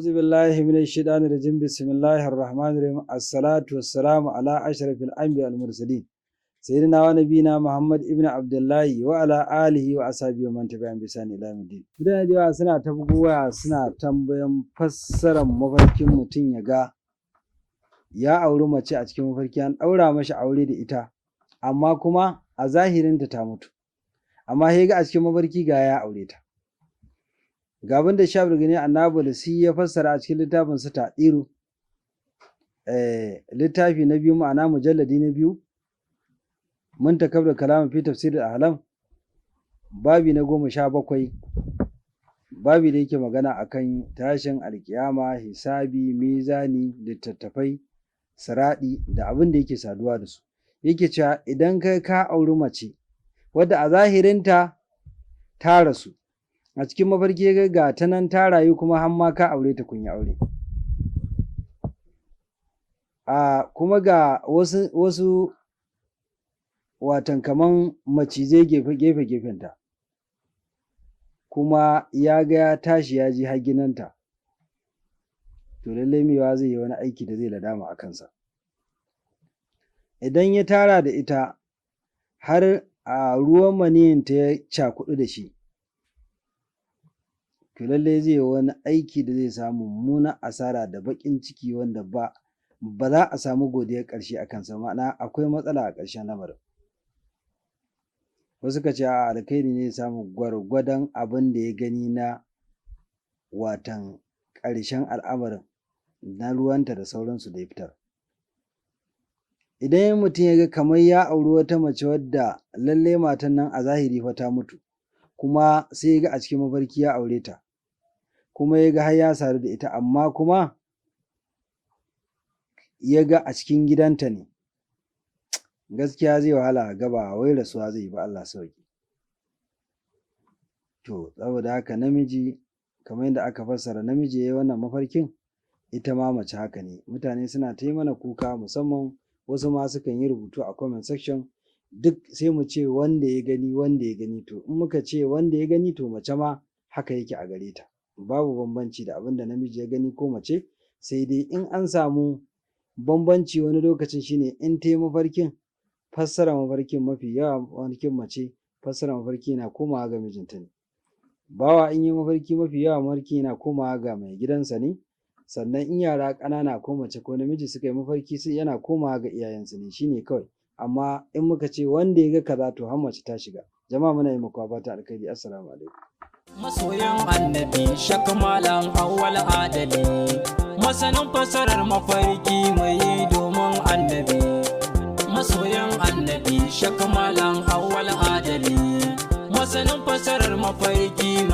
أعوذ بالله من الشيطان الرجيم. بسم الله الرحمن الرحيم. الصلاة والسلام على أشرف الأنبياء المرسلين، سيدنا ونبينا محمد ابن عبد الله وعلى آله وأصحابه ومن تبعهم بإحسان إلى يوم الدين. Mutane da yawa suna ta bugo waya suna tambayan fassarar mafarkin mutum ya ga ya auri mace a cikin mafarki, an ɗaura mashi aure da ita, amma kuma a zahirinta ta mutu, amma sai ga a cikin mafarki ga ya aure ta. Ga abin da Shabir Gani Annabulsi ya fassara a cikin littafin sa Taɗiru, littafi na biyu, ma'ana mujalladi na biyu, Muntakab da Kalamu fi tafsir ahlam, babi na 17, babi da yake magana akan tashin alkiyama, hisabi, mizani, littattafai, siraɗi da abin da yake saduwa da su. Yake cewa idan kai ka auri mace wadda a zahirinta ta rasu, a cikin mafarki ga ta nan ta rayu, kuma har ma ka aure ta, kun yi aure, a kuma ga wasu watan kaman macizai gefe gefe gefenta, kuma ya ga ya tashi ya je har gidanta, to lallai mai yiwuwa zai yi wani aiki da zai nadama a kansa. Idan ya tara da ita har a ruwan maniyyinta ya cakuɗu da shi, to lallai zai yi wani aiki da zai samu mummunar asara da baƙin ciki wanda ba za a samu godiyar ƙarshe a kansa, ma'ana akwai matsala a ƙarshen lamarin. Wasu suka ce a'a, alkhairi ne ya samu gwargwadon abin da ya gani na watan ƙarshen al'amarin na ruwanta da sauransu da ya fitar. Idan mutum ya ga kamar ya auri wata mace wadda lallai matan nan a zahiri fa ta mutu, kuma sai ya ga a cikin mafarki ya aure ta, kuma ya ga har ya sadu da ita, amma kuma ya ga a cikin gidanta ne, gaskiya zai wahala ga ba wai rasuwa zai yi ba, Allah sauƙi. To saboda haka namiji, kamar yadda aka fassara namiji ya yi wannan mafarkin, ita ma mace haka ne. Mutane suna ta yi mana kuka, musamman wasu ma sukan yi rubutu a comment section. Duk sai mu ce wanda ya gani, wanda ya gani. To in muka ce wanda ya gani, to mace ma haka yake a gare ta, babu bambanci da abin da namiji ya gani ko mace. Sai dai in an samu bambanci wani lokacin, shine in ta yi mafarkin, fassara mafarkin, mafi yawa mafarkin mace, fassara mafarki yana komawa ga mijinta ne. Bawa in yi mafarki, mafi yawa mafarki yana komawa ga mai gidansa ne. Sannan in yara ƙanana, ko mace ko namiji, suka yi mafarki, sai yana komawa ga iyayensu ne. Shine kawai. Amma in muka ce wanda ya ga kaza, to har mace ta shiga. Jama'a, muna yi muku fata alkhairi. Assalamu alaikum. Masoyan Annabi, Shakamalan Awwal Adali, masanin fasarar mafarki mai yi domin Annabi. Masoyan Annabi, Shakamalan Awwal Adali, masanin fasarar mafarki.